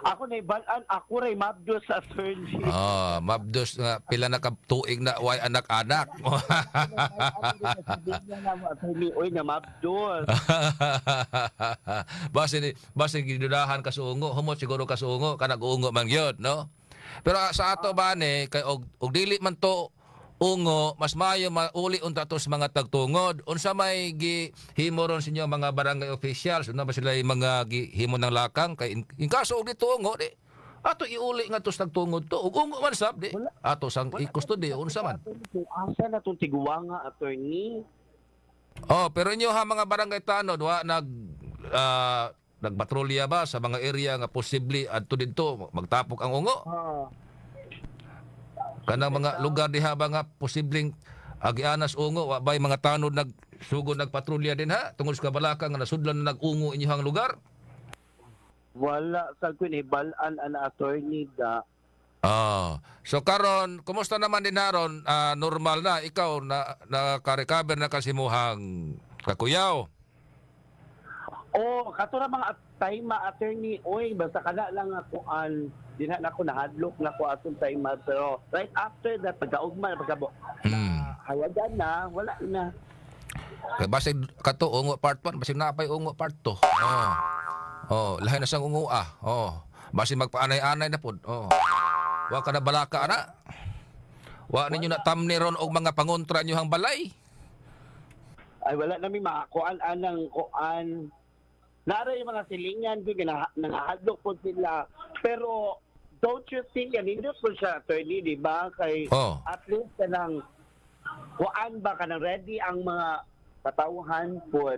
Ako na ibalaan, ako ray mabdos sa attorney. Oh, mabdos nga pila na ka tuig na way anak-anak. Attorney, oy nga mabdos. Basin basin gidudahan ka sa ungo, humot siguro ka sa ungo, kanag ungo man gyud, no? Pero sa ato ba ni kay og dili man to ungo, mas maayo mauli unta to sa mga tagtungod. Unsa may gihimo ron sa inyo mga barangay officials? Unsa ba sila yung mga gihimo ng lakang kay in kaso og dito ungo di ato iuli nga to sa tagtungod to. Og ungo man sab di ato sang i-custody, unsa man. Kung asa na tong tiguwanga, attorney. Oh, pero inyo ha mga barangay tanod, wa nagpatrolya ba sa mga area nga posible adto didto magtapok ang ungo? Ah. Kanang mga lugar diha ba nga posibleng agianas ungo, wa bay mga tanod nagsugod nagpatrolya din ha tungod sa kabalaka nga nasudlan na nag-ungo inyong lugar? Wala sa kun ibalaan an attorney da. Ah, so karon kumusta naman din haron? Normal na ikaw na naka-recover na kasi muhang kakuyaw? Oh, kato ra mga time attorney, oy, basta kana lang ako an dinha na ako nahadlok na ko atong time, pero right after that pagkaugma pagka hayagan na, wala na. Kay basig kato ungo part 1, basig napay ungo part 2. Oh. Oh, lahi na sang ungo ah. Oh. Basig magpaanay-anay na pod. Oh. Wa ka na balaka ana. Wa ninyo na tamni ron og mga pangontra nyo hang balay. Ay, wala na mi makakuan anang kuan. Nara yung mga silingan ko nangahadlok po sila, pero don't you think yan hindi po siya, attorney, di ba, kay at least kanang kuan ba, kanang ready ang mga katawhan po.